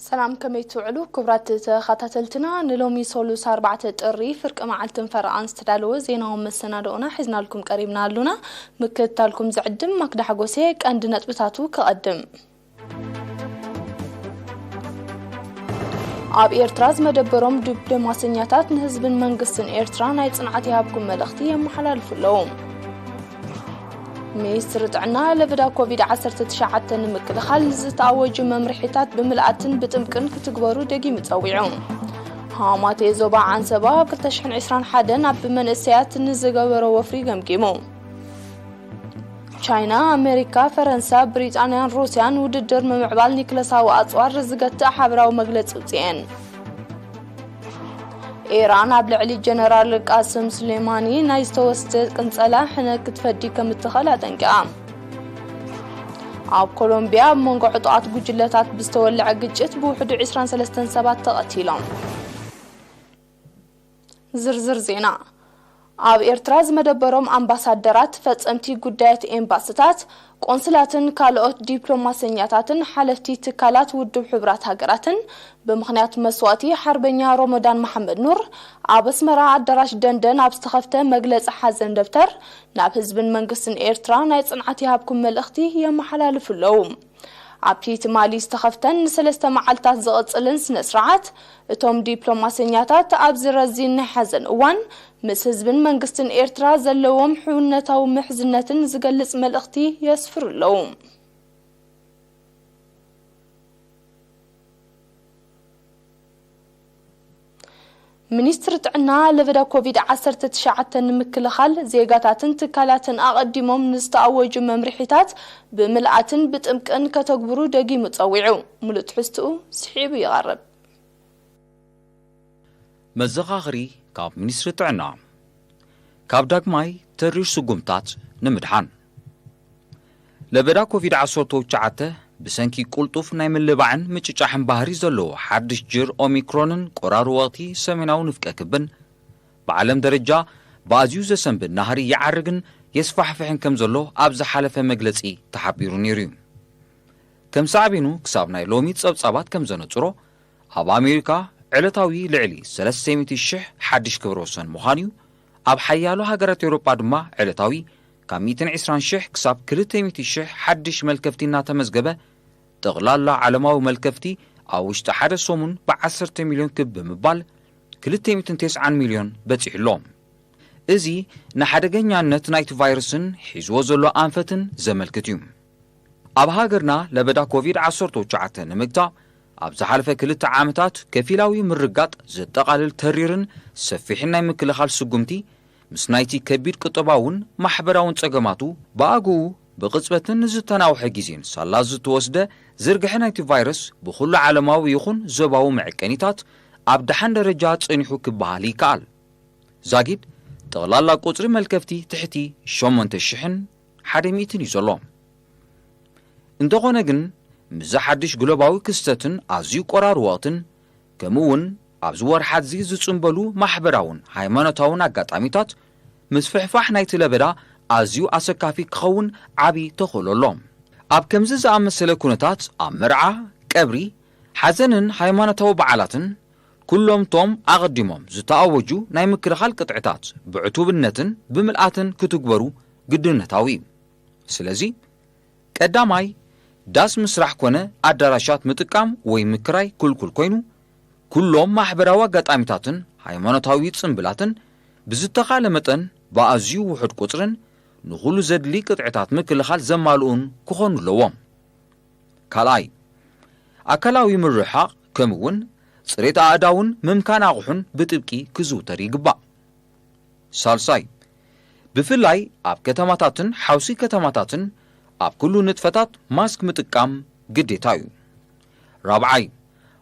ሰላም፣ ከመይ ትውዕሉ ክቡራት ተኸታተልትና? ንሎሚ ሶሉስ ኣርባዕተ ጥሪ ፍርቂ መዓልትን ፈረቓን ዝተዳለወ ዜናዊ መሰናድኦና ሒዝናልኩም ቀሪብና ኣሉና። ምክትታልኩም ዝዕድም ማክዳ ሓጎሴ። ቀንዲ ነጥብታቱ ክቐድም። ኣብ ኤርትራ ዝመደበሮም ዲፕሎማሰኛታት ንህዝብን መንግስትን ኤርትራ ናይ ጽንዓት ይሃብኩም መልእኽቲ የመሓላልፉ ኣለዉ። ሚኒስትሪ ጥዕና ለበዳ ኮቪድ ዓሰርተ ትሽዓተ ንምክልኻል ዝተኣወጁ መምርሒታት ብምልኣትን ብጥብቅን ክትግበሩ ደጊሙ ጸዊዑ። ሃማቴ ዞባ ዓንሰባ ኣብ ክልተ ሽሕን ዕስራን ሓደን ኣብ መንእሰያት ንዝገበሮ ወፍሪ ገምጊሙ። ቻይና፣ ኣሜሪካ፣ ፈረንሳ፣ ብሪጣንያን ሩስያን ውድድር ምምዕባል ኒክለሳዊ ኣጽዋር ዝገትእ ሓበራዊ መግለጺ ኣውጺኤን። ኢራን ኣብ ልዕሊ ጀነራል ቃስም ሱሌማኒ ናይ ዝተወስደ ቅንጸላ ሕነ ክትፈዲ ከም እትኽእል ኣጠንቂቓ። ኣብ ኮሎምቢያ ኣብ መንጎ ዕጡቓት ጉጅለታት ብዝተወልዐ ግጭት ብውሕዱ ዕስራን ሰለስተን ሰባት ተቐቲሎም። ዝርዝር ዜና። ኣብ ኤርትራ ዝመደበሮም ኣምባሳደራት፣ ፈጸምቲ ጉዳያት ኤምባስታት፣ ቆንስላትን ካልኦት ዲፕሎማሰኛታትን ሓለፍቲ ትካላት ውድብ ሕቡራት ሃገራትን ብምኽንያት መስዋእቲ ሓርበኛ ሮሞዳን መሓመድ ኑር ኣብ ኣስመራ ኣዳራሽ ደንደን ኣብ ዝተኸፍተ መግለጺ ሓዘን ደብተር፣ ናብ ህዝብን መንግስትን ኤርትራ ናይ ጽንዓት ይሃብኩም መልእኽቲ የመሓላልፉ ኣለዉ። ኣብቲ ትማሊ ዝተኸፍተን ንሰለስተ መዓልታት ዝቕጽልን ስነ ስርዓት፣ እቶም ዲፕሎማሰኛታት ኣብዚ ረዚን ናይ ሓዘን እዋን ምስ ህዝብን መንግስትን ኤርትራ ዘለዎም ሕውነታዊ ምሕዝነትን ዝገልጽ መልእኽቲ የስፍሩ ኣለዉ። ሚኒስትሪ ጥዕና ለበዳ ኮቪድ ዓሰርተ ትሽዓተ ንምክልኻል ዜጋታትን ትካላትን ኣቐዲሞም ንዝተኣወጁ መምርሒታት ብምልኣትን ብጥብቅን ከተግብሩ ደጊሙ ጸዊዑ። ምሉእ ትሕዝትኡ ስሒቡ ይቐርብ። መዘኻኸሪ ካብ ሚኒስትሪ ጥዕና። ካብ ዳግማይ ተሪር ስጉምታት ንምድሓን። ለበዳ ኮቪድ ዓሰርተ ትሽዓተ ብሰንኪ ቅልጡፍ ናይ ምልባዕን ምጭጫሕን ባህሪ ዘለዎ ሓድሽ ጅር ኦሚክሮንን ቆራሪ ወቕቲ ሰሜናዊ ንፍቀ ክብን ብዓለም ደረጃ ብኣዝዩ ዘሰንብድ ናህሪ ይዓርግን የስፋሕፍሕን ከም ዘሎ ኣብ ዝሓለፈ መግለጺ ተሓቢሩ ነይሩ እዩ። ከም ሳዕቤኑ ክሳብ ናይ ሎሚ ጸብጻባት ከም ዘነጽሮ፣ ኣብ ኣሜሪካ ዕለታዊ ልዕሊ ሰለስተ ሚእቲ ሽሕ ሓድሽ ክብረ ወሰን ምዃን እዩ። ኣብ ሓያሎ ሃገራት ኤውሮጳ ድማ ዕለታዊ ካብ ሚእትን ዕስራን ሽሕ ክሳብ ክልተ ሚእቲ ሽሕ ሓድሽ መልከፍቲ እናተመዝገበ፣ ጠቕላላ ዓለማዊ መልከፍቲ ኣብ ውሽጢ ሓደ ሰሙን ብዓሰርተ ሚልዮን ክብ ብምባል ክልተ ሚእትን ተስዓን ሚልዮን በጺሑ ኣሎ። እዚ ንሓደገኛነት ናይቲ ቫይረስን ሒዝዎ ዘሎ ኣንፈትን ዘመልክት እዩ። ኣብ ሃገርና ለበዳ ኮቪድ ዓሰርተ ትሽዓተ ንምግታእ ኣብ ዝሓለፈ ክልተ ዓመታት ከፊላዊ ምርጋጥ ዘጠቓልል ተሪርን ሰፊሕን ናይ ምክልኻል ስጉምቲ፣ ምስ ናይቲ ከቢድ ቁጠባውን ማሕበራውን ጸገማቱ ብኣግኡ ብቕጽበትን ንዝተናውሐ ግዜን ሳላ ዝተወስደ ዝርግሐ ናይቲ ቫይረስ ብኹሉ ዓለማዊ ይኹን ዞባዊ መዐቀኒታት ኣብ ደሓን ደረጃ ጸኒሑ ክበሃል ይከኣል። ዛጊድ ጠቕላላ ቁጽሪ መልከፍቲ ትሕቲ ሸሞንተ ሽሕን ሓደ ሚእትን እዩ ዘሎ። እንተኾነ ግን፣ ምስዚ ሓድሽ ግሎባዊ ክስተትን ኣዝዩ ቆራሪ ወቕትን፣ ከምኡ እውን ኣብዚ ወርሓት እዚ ዝጽንበሉ ማሕበራውን ሃይማኖታውን ኣጋጣሚታት፣ ምስፍሕፋሕ ናይቲ ለበዳ ኣዝዩ ኣሰካፊ ክኸውን ዓቢ ተኽእሎ ኣሎ። ኣብ ከምዚ ዝኣመሰለ ኩነታት፣ ኣብ መርዓ፣ ቀብሪ፣ ሓዘንን ሃይማኖታዊ በዓላትን፣ ኩሎም ቶም ኣቐዲሞም ዝተኣወጁ ናይ ምክልኻል ቅጥዕታት ብዕቱብነትን ብምልኣትን ክትግበሩ ግድነታዊ እዩ። ስለዚ፣ ቀዳማይ፣ ዳስ ምስራሕ ኮነ ኣዳራሻት ምጥቃም ወይ ምክራይ ክልኩል ኮይኑ፣ ኩሎም ማሕበራዊ ኣጋጣሚታትን ሃይማኖታዊ ጽምብላትን ብዝተኻለ መጠን ብኣዝዩ ውሑድ ቁጽርን ንኹሉ ዘድሊ ቅጥዕታት ምክልኻል ዘማልኡን ክኾኑ ኣለዎም። ካልኣይ፣ ኣካላዊ ምርሕሓቕ ከምኡ እውን ጽሬት ኣእዳውን ምምካን ኣቑሑን ብጥብቂ ክዝውተር ይግባእ። ሳልሳይ፣ ብፍላይ ኣብ ከተማታትን ሓውሲ ከተማታትን ኣብ ኩሉ ንጥፈታት ማስክ ምጥቃም ግዴታ እዩ። ራብዓይ፣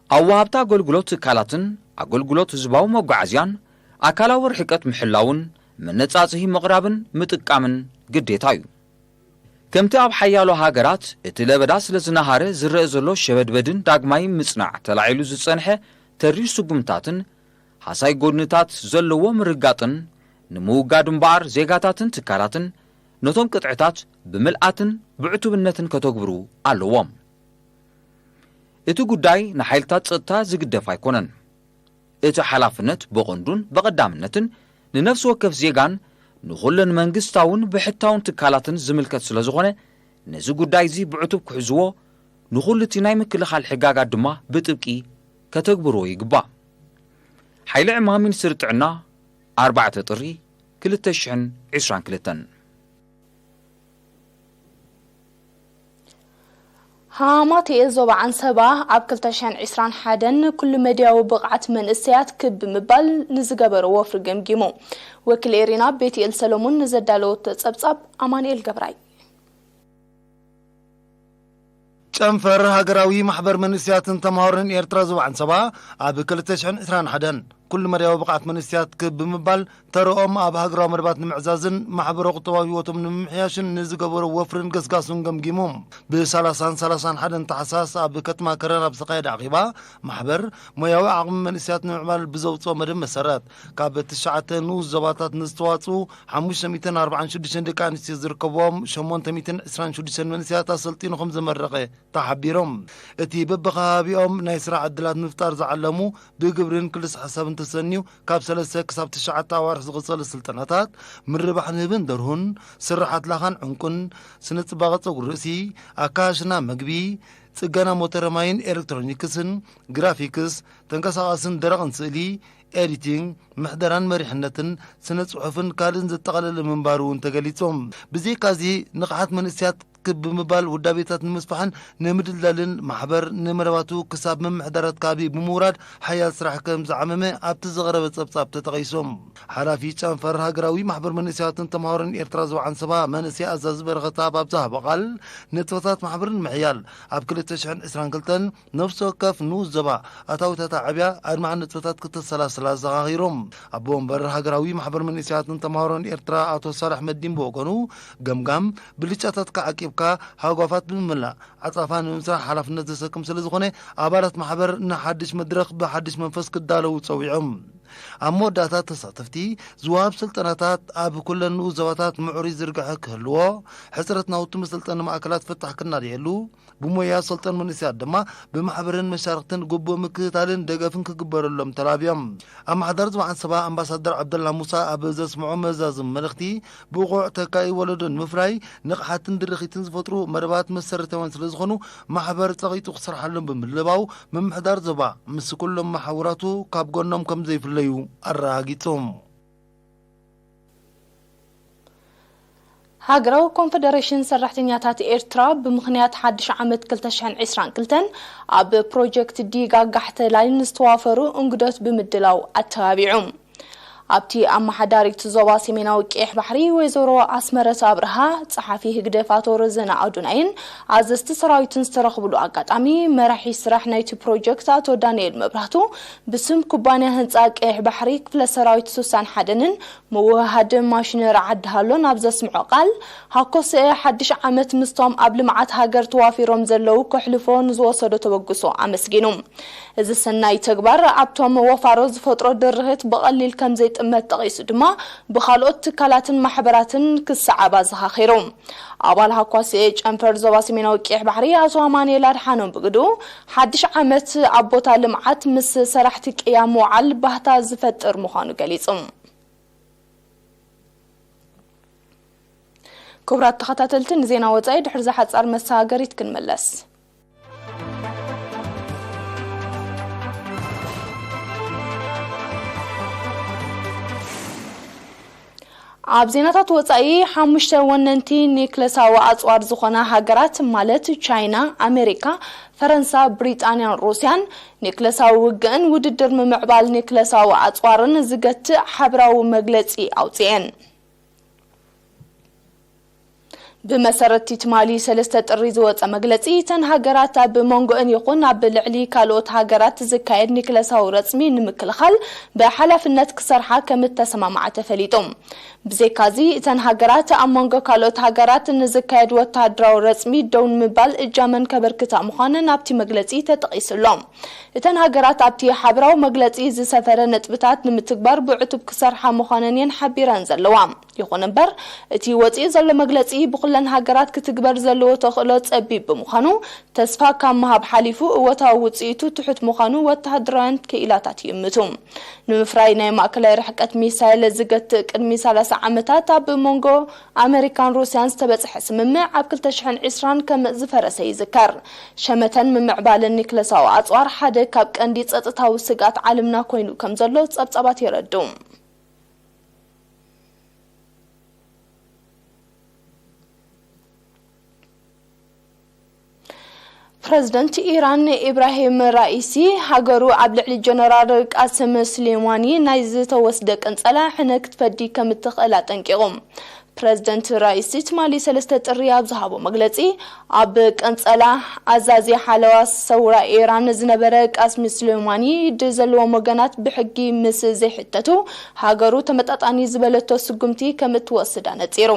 ኣብ ወሃብቲ ኣገልግሎት ትካላትን ኣገልግሎት ህዝባዊ መጓዓዝያን ኣካላዊ ርሕቀት ምሕላውን መነጻጽሂ ምቕራብን ምጥቃምን ግዴታ እዩ። ከምቲ ኣብ ሓያሎ ሃገራት እቲ ለበዳ ስለ ዝነሃረ ዝረአ ዘሎ ሸበድበድን ዳግማይ ምጽናዕ ተላዒሉ ዝጸንሐ ተሪር ስጉምታትን ሃሳይ ጎድንታት ዘለዎ ምርጋጥን ንምውጋድ እምበኣር ዜጋታትን ትካላትን ነቶም ቅጥዕታት ብምልኣትን ብዕቱብነትን ከተግብሩ ኣለዎም። እቲ ጉዳይ ንሓይልታት ጸጥታ ዝግደፍ ኣይኮነን። እቲ ሓላፍነት ብቐንዱን ብቐዳምነትን ንነፍሲ ወከፍ ዜጋን ንኹለን መንግስታውን ብሕታውን ትካላትን ዝምልከት ስለ ዝኾነ፣ ነዚ ጉዳይ እዚ ብዕቱብ ክሕዝዎ፣ ንኹሉ እቲ ናይ ምክልኻል ሕጋጋት ድማ ብጥብቂ ከተግብርዎ ይግባእ። ሓይለ ዕማም፣ ሚኒስትሪ ጥዕና፣ ኣርባዕተ ጥሪ ክልተ ሽሕን ዕስራን ክልተን። ሃማቴ ዞባ ዓንሰባ ኣብ ክልተ ሽሕን ዕስራን ሓደን ኩሉ መድያዊ ብቕዓት መንእሰያት ክብ ብምባል ንዝገበሮ ወፍሪ ገምጊሙ። ወኪል ኤሪና ቤትኤል ሰሎሞን ንዘዳለወቶ ጸብጻብ ኣማኑኤል ገብራይ። ጨንፈር ሃገራዊ ማሕበር መንእሰያትን ተምሃሮን ኤርትራ ዞባ ዓንሰባ ኣብ ክልተ ሽሕን ዕስራን ሓደን ኩሉ መድያዊ ብቕዓት መንእሰያት ክብ ብምባል ተረኦም ኣብ ሃገራዊ መደባት ንምዕዛዝን ማሕበራዊ ቁጠባዊ ህይወቶም ንምምሕያሽን ንዝገበሮ ወፍርን ገስጋሱን ገምጊሙ። ብ30ን ሰላሳን ሓደን ታሕሳስ ኣብ ከተማ ከረን ኣብ ዝተኻየደ ኣኼባ፣ ማሕበር ሞያዊ ዓቕሚ መንእሰያት ንምዕባል ብዘውጽኦ መደብ መሰረት፣ ካብ ትሽዓተ ንኡስ ዞባታት ንዝተዋጽኡ ሓሙሽተ ሚእትን ኣርባዓን ሽዱሽተን ደቂ ኣንስትዮ ዝርከብዎም ሸሞንተ ሚእትን ዕስራን ሽዱሽተን መንእሰያት ኣሰልጢኑ ከም ዘመረቐ ተሓቢሮም። እቲ በብኸባቢኦም ናይ ስራሕ ዕድላት ምፍጣር ዝዓለሙ ብግብርን ክልስ ሓሳብን ተሰንዩ ካብ ሰለስተ ክሳብ ትሽዓተ ኣዋርሕ ዝቕጸል ስልጠናታት ምርባሕ ንህብን ደርሁን፣ ስርሓት ላኻን ዕንቁን፣ ስነ ጽባቐ ጸጉሪ ርእሲ፣ ኣካሽና መግቢ፣ ጽገና ሞተረ ማይን ኤሌክትሮኒክስን፣ ግራፊክስ፣ ተንቀሳቓስን ደረቕን ስእሊ፣ ኤዲቲንግ፣ ምሕደራን መሪሕነትን፣ ስነ ጽሑፍን ካልእን ዘጠቓለለ ምንባሩ እውን ተገሊጹ። ብዘይካዚ ንቕሓት መንእሰያት ክብ ብምባል ውዳቤታት ንምስፋሕን ንምድልዳልን ማሕበር ንመደባቱ ክሳብ ምምሕዳራት ከባቢ ብምውራድ ሓያል ስራሕ ከም ዝዓመመ ኣብቲ ዝቐረበ ጸብጻብ ተጠቒሱ። ሓላፊ ጨንፈር ሃገራዊ ማሕበር መንእሰያትን ተምሃሮን ኤርትራ ዞባ ዓንሰባ መንእሰይ ኣዛዚ በረኸት ኣብ ዝሃቦ ቃል፣ ንጥፈታት ማሕበር ንምሕያል ኣብ ክልተ ሽሕን ዕስራን ክልተን ነፍሲ ወከፍ ንኡስ ዞባ ኣታዊታታ ዕብያ ኣድማዒ ንጥፈታት ክተሰላስላ ኣዘኻኺሩ። ኣቦ ወንበር ሃገራዊ ማሕበር መንእሰያትን ተምሃሮን ኤርትራ ኣቶ ሳልሕ መዲን ብወገኑ፣ ገምጋም ብልጫታትካ ዓቂብካ ሃጓፋት ብምምላእ ዓጻፋ ንምስራሕ ሓላፍነት ዘሰክም ስለ ዝኾነ፣ ኣባላት ማሕበር ንሓድሽ መድረኽ ብሓድሽ መንፈስ ክዳለዉ ጸዊዖም። ኣብ መወዳእታ ተሳተፍቲ ዝወሃብ ስልጠናታት ኣብ ኩለን ንኡስ ዞባታት ምዕሩይ ዝርግሐ ክህልዎ፣ ሕጽረት ናውቲ መሰልጠኒ ማእከላት ፍታሕ ክናድየሉ፣ ብሞያ ሰልጠን መንእሰያት ድማ ብማሕበርን መሻርክትን ግቡእ ምክትታልን ደገፍን ክግበረሎም ተላብዮም። ኣመሓዳሪ ዞባ ዓንሰባ ኣምባሳደር ዓብደላ ሙሳ ኣብ ዘስምዖ መዛዝም መልእኽቲ፣ ብቑዕ ተካኢ ወለዶ ንምፍራይ ንቕሓትን ድርኺትን ዝፈጥሩ መደባት መሰረታውያን ስለ ዝኾኑ፣ ማሕበር ጸቒጡ ክሰርሓሎም ብምልባው፣ ምምሕዳር ዞባ ምስ ኩሎም መሓውራቱ ካብ ጎኖም ከም ዘይፍለዩ ኣረጋጊጹ። ሃገራዊ ኮንፈደሬሽን ሰራሕተኛታት ኤርትራ ብምኽንያት ሓድሽ ዓመት ክልተ ሽሕን ዕስራን ክልተን ኣብ ፕሮጀክት ዲጋ ጋሕተ ላይን ዝተዋፈሩ እንግዶት ብምድላው ኣተባቢዑ። ኣብቲ ኣመሓዳሪት ዞባ ሰሜናዊ ቀይሕ ባሕሪ ወይዘሮ ኣስመረት ኣብርሃ፣ ጸሓፊ ህግደፍ ኣቶ ረዘነ ኣዶናይን ኣዘዝቲ ሰራዊትን ዝተረኽብሉ ኣጋጣሚ፣ መራሒ ስራሕ ናይቲ ፕሮጀክት ኣቶ ዳንኤል መብራህቱ ብስም ኩባንያ ህንጻ ቀይሕ ባሕሪ ክፍለ ሰራዊት ስሳን ሓደንን ምውህሃድ ማሽነሪ ዓዲ ሃሎን ኣብ ዘስምዖ ቃል፣ ሃኮሰኤ ሓድሽ ዓመት ምስቶም ኣብ ልምዓት ሃገር ተዋፊሮም ዘለዉ ከሕልፎ ንዝወሰዶ ተበግሶ ኣመስጊኑ። እዚ ሰናይ ተግባር ኣብቶም ወፋሮ ዝፈጥሮ ድርኺት ብቐሊል ከም ዘይጥመት ጠቒሱ ድማ፣ ብኻልኦት ትካላትን ማሕበራትን ክሰዓብ ኣዘኻኺሩ። ኣባል ሃኳስኤ ጨንፈር ዞባ ሰሜናዊ ቀይሕ ባሕሪ ኣቶ ኣማኑኤል ኣድሓኖም ብግዱ፣ ሓድሽ ዓመት ኣብ ቦታ ልምዓት ምስ ሰራሕቲ ቅያ ምውዓል ባህታ ዝፈጥር ምዃኑ ገሊጹ። ክቡራት ተኸታተልቲ፣ ንዜና ወጻኢ ድሕሪ ዝሓጻር መሰጋገሪት ክንምለስ። ኣብ ዜናታት ወጻኢ፣ ሓሙሽተ ወነንቲ ኒክለሳዊ ኣጽዋር ዝኾና ሃገራት፣ ማለት ቻይና፣ ኣሜሪካ፣ ፈረንሳ፣ ብሪጣንያን ሩስያን፣ ኒክለሳዊ ውግእን ውድድር ምምዕባል ኒክለሳዊ ኣጽዋርን ዝገትእ ሓብራዊ መግለጺ ኣውጺኤን። ብመሰረት ትማሊ ሰለስተ ጥሪ ዝወጸ መግለጺ፣ እተን ሃገራት ኣብ መንጎአን ይኹን ኣብ ልዕሊ ካልኦት ሃገራት ዝካየድ ኒክለሳዊ ረጽሚ ንምክልኻል ብሓላፍነት ክሰርሓ ከም እተሰማምዓ ተፈሊጡ። ብዘይካዚ፣ እተን ሃገራት ኣብ መንጎ ካልኦት ሃገራት ንዝካየድ ወተሃደራዊ ረጽሚ ደው ንምባል እጃመን ከበርክታ ምዃነን ኣብቲ መግለጺ ተጠቒሱ ኣሎ። እተን ሃገራት ኣብቲ ሓበራዊ መግለጺ ዝሰፈረ ነጥብታት ንምትግባር ብዕቱብ ክሰርሓ ምዃነን እየን ሓቢረን ዘለዋ። ይኹን እምበር፣ እቲ ወጺኡ ዘሎ መግለጺ ብኹ ኩለን ሃገራት ክትግበር ዘለዎ ተኽእሎ ጸቢብ ብምዃኑ፣ ተስፋ ካብ ምሃብ ሓሊፉ እወታዊ ውጽኢቱ ትሑት ምዃኑ ወተሃደራውያን ክኢላታት ይእምቱ። ንምፍራይ ናይ ማእከላይ ርሕቀት ሚሳይል ዝገትእ ቅድሚ ሰላሳ ዓመታት ኣብ መንጎ ኣመሪካን ሩስያን ዝተበጽሐ ስምምዕ ኣብ ክልተ ሽሕን ዕስራን ከም ዝፈረሰ ይዝከር። ሸመተን ምምዕባልን ኒክለሳዊ ኣጽዋር ሓደ ካብ ቀንዲ ጸጥታዊ ስግኣት ዓለምና ኮይኑ ከም ዘሎ ጸብጻባት የረድኡ። ፕረዚደንት ኢራን ኢብራሂም ራኢሲ፣ ሃገሩ ኣብ ልዕሊ ጀነራል ቃስም ስሌማኒ ናይ ዝተወስደ ቅንጸላ ሕነ ክትፈዲ ከም እትኽእል ኣጠንቂቑ። ፕረዚደንት ራኢሲ ትማሊ ሰለስተ ጥሪ ኣብ ዝሃቦ መግለጺ፣ ኣብ ቅንጸላ ኣዛዚ ሓለዋ ሰውራ ኢራን ዝነበረ ቃስም ስሌማኒ፣ ድር ዘለዎም ወገናት ብሕጊ ምስ ዘይሕተቱ፣ ሃገሩ ተመጣጣኒ ዝበለቶ ስጉምቲ ከም እትወስድ ኣነጺሩ።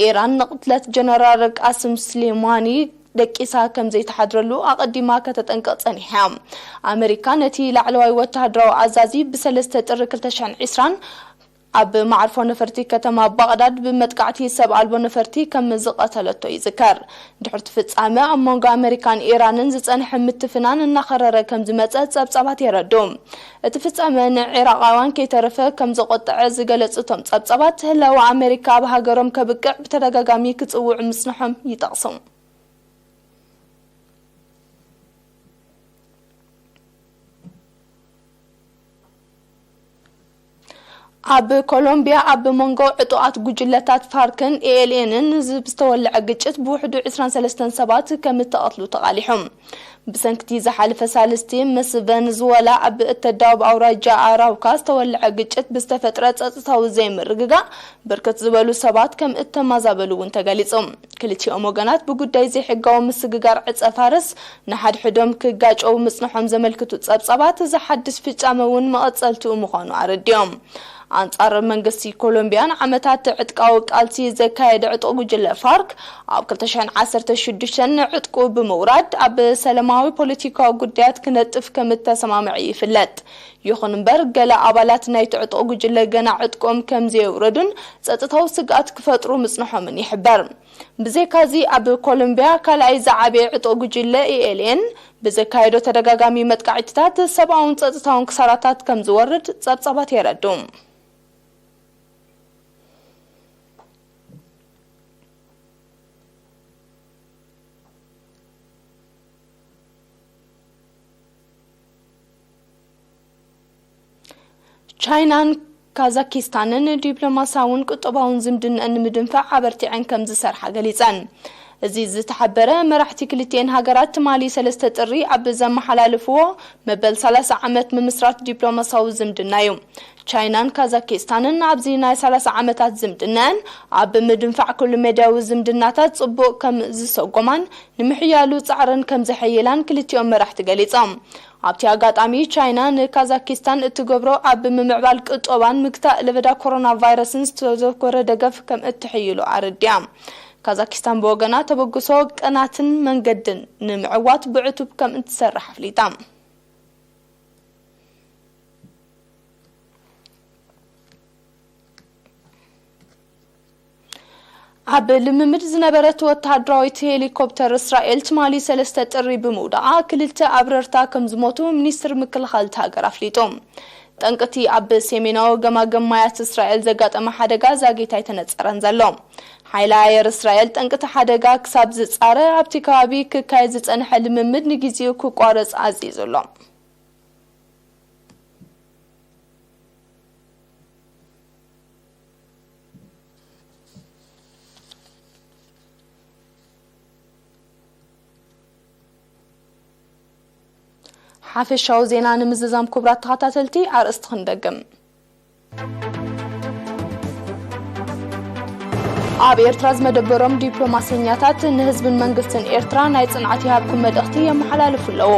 ኢራን ንቕትለት ጀነራል ቃስም ስሌማኒ ደቂሳ ከም ዘይትሓድረሉ ኣቐዲማ ከተጠንቅቕ ጸኒሓ። ኣመሪካ ነቲ ላዕለዋይ ወተሃደራዊ ኣዛዚ ብሰለስተ ጥሪ ክልተ ሽሕን ዕስራን ኣብ መዓርፎ ነፈርቲ ከተማ ባቕዳድ ብመጥቃዕቲ ሰብ ኣልቦ ነፈርቲ ከም ዝቐተለቶ ይዝከር። ድሕርቲ ፍጻመ ኣብ መንጎ ኣመሪካን ኢራንን ዝጸንሐ ምትፍናን እናኸረረ ከም ዝመጸ ጸብጻባት የረድኡ። እቲ ፍጻመ ንዒራቓውያን ከይተረፈ ከም ዘቖጠዐ ዝገለጹ እቶም ጸብጻባት፣ ህላወ ኣመሪካ ኣብ ሃገሮም ከብቅዕ ብተደጋጋሚ ክጽውዑ ምጽንሖም ይጠቕሱ። ኣብ ኮሎምቢያ ኣብ መንጎ ዕጡቓት ጉጅለታት ፋርክን ኤ ኤል ኤንን ዝ-፣ ዝተወልዐ ግጭት ብውሕዱ ዕስራን ሰለስተን ሰባት ከም እተቐትሉ ተቓሊሑ። ብሰንክቲ ዝሓለፈ ሳልስቲ ምስ ቨንዙወላ ኣብ እተዳውብ ኣውራጃ ኣራውካ ዝተወልዐ ግጭት ብዝተፈጥረ ጸጥታዊ ዘይምርግጋእ ብርክት ዝበሉ ሰባት ከም እተማዛበሉ እውን ተገሊጹ። ክልቲኦም ወገናት ብጉዳይ ዘይሕጋዊ ምስግጋር ዕጸ ፋርስ ንሓድሕዶም ክጋጨው ምጽንሖም ዘመልክቱ ጸብጻባት፣ እዚ ሓድሽ ፍጻመ እውን መቐጸልትኡ ምዃኑ ኣረዲኦም። ኣንጻር መንግስቲ ኮሎምቢያ ንዓመታት ዕጥቃዊ ቃልሲ ዘካየደ ዕጡቕ ጉጅለ ፋርክ፣ ኣብ ክልተ ሽሕን ዓሰርተ ሽዱሽተን ዕጥቁ ብምውራድ ኣብ ሰላማዊ ፖለቲካዊ ጉዳያት ክነጥፍ ከም እተሰማምዐ ይፍለጥ። ይኹን እምበር፣ ገለ ኣባላት ናይቲ ዕጡቕ ጉጅለ ገና ዕጥቆም ከም ዘየውረዱን ጸጥታዊ ስግኣት ክፈጥሩ ምጽንሖምን ይሕበር። ብዘይካዚ፣ ኣብ ኮሎምቢያ ካልኣይ ዝዓበየ ዕጡቕ ጉጅለ ኢ ኤል ኤን ብዘካየዶ ተደጋጋሚ መጥቃዕትታት ሰብኣውን ጸጥታውን ክሳራታት ከም ዝወርድ ጸብጻባት የረድኡ። ቻይናን ካዛኪስታንን ዲፕሎማሳውን ቁጠባውን ዝምድንአን ንምድንፋዕ ኣበርቲዐን ከም ዝሰርሓ ገሊጸን። እዚ ዝተሓበረ፣ መራሕቲ ክልቲኤን ሃገራት ትማሊ ሰለስተ ጥሪ ኣብ ዘመሓላለፍዎ መበል ሰላሳ ዓመት ምምስራት ዲፕሎማሳዊ ዝምድና እዩ። ቻይናን ካዛኪስታንን ኣብዚ ናይ ሰላሳ ዓመታት ዝምድነአን ኣብ ምድንፋዕ ኩሉ መዳያዊ ዝምድናታት ጽቡቕ ከም ዝሰጎማን ንምሕያሉ ጻዕረን ከም ዘሐየላን ክልቲኦም መራሕቲ ገሊጾም። ኣብቲ ኣጋጣሚ፣ ቻይና ንካዛኪስታን እትገብሮ ኣብ ምምዕባል ቅጦባን ምግታእ ለበዳ ኮሮና ቫይረስን ዝተዘኮረ ደገፍ ከም እትሕይሉ ኣረዲያ። ካዛኪስታን ብወገና፣ ተበግሶ ቅናትን መንገድን ንምዕዋት ብዕቱብ ከም እትሰርሕ ኣፍሊጣ። ኣብ ልምምድ ዝነበረት ወተሃደራዊት ሄሊኮፕተር እስራኤል ትማሊ ሰለስተ ጥሪ ብምውዳቓ፣ ክልተ ኣብረርታ ከም ዝሞቱ ሚኒስትሪ ምክልኻል እታ ሃገር ኣፍሊጡ። ጠንቅቲ ኣብ ሰሜናዊ ገማግም ማያት እስራኤል ዘጋጠመ ሓደጋ ዛጊት ኣይተነጸረን ዘሎ። ሓይሊ ኣየር እስራኤል ጠንቅቲ ሓደጋ ክሳብ ዝጻረ፣ ኣብቲ ከባቢ ክካየድ ዝጸንሐ ልምምድ ንግዜኡ ክቋረጽ ኣዚዙ ኣሎ። ሓፈሻዊ ዜና ንምዝዛም፣ ክቡራት ተኸታተልቲ፣ ኣርእስቲ ክንደግም። ኣብ ኤርትራ ዝመደበሮም ዲፕሎማሰኛታት ንህዝብን መንግስትን ኤርትራ ናይ ጽንዓት ይሃብኩም መልእኽቲ የመሓላልፉ ኣለዉ።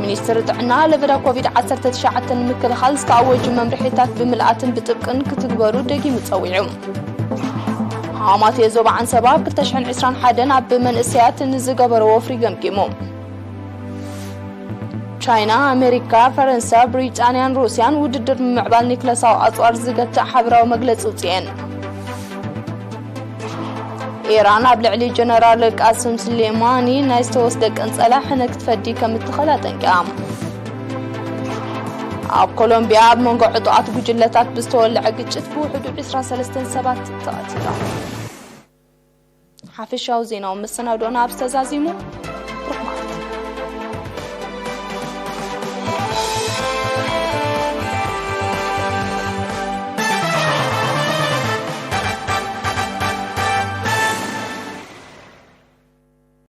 ሚኒስትሪ ጥዕና፣ ለበዳ ኮቪድ ዓሰርተ ትሽዓተ ንምክልኻል ዝተኣወጁ መምርሒታት ብምልኣትን ብጥብቅን ክትግበሩ ደጊሙ ጸዊዑ። ሃማቴ ዞባ ዓንሰባ ኣብ ክልተ ሽሕን ዕስራን ሓደን ኣብ መንእሰያት ንዝገበሮ ወፍሪ ገምጊሙ። ቻይና፣ ኣሜሪካ፣ ፈረንሳ፣ ብሪጣንያን ሩስያን ውድድር ምምዕባል ኒክለሳዊ ኣጽዋር ዝገትእ ሓበራዊ መግለጺ ኣውጺኤን። ኢራን ኣብ ልዕሊ ጀነራል ቃስም ስሌማኒ ናይ ዝተወስደ ቅንጸላ ሕነ ክትፈዲ ከም እትኽእል ኣጠንቂቓ። ኣብ ኮሎምቢያ ኣብ መንጎ ዕጡቓት ጉጅለታት ብዝተወልዐ ግጭት ብውሕዱ ዕስራን ሰለስተን ሰባት ተቐቲሎም። ሓፈሻዊ ዜናዊ መሰናዶና ኣብ ዝተዛዚሙ።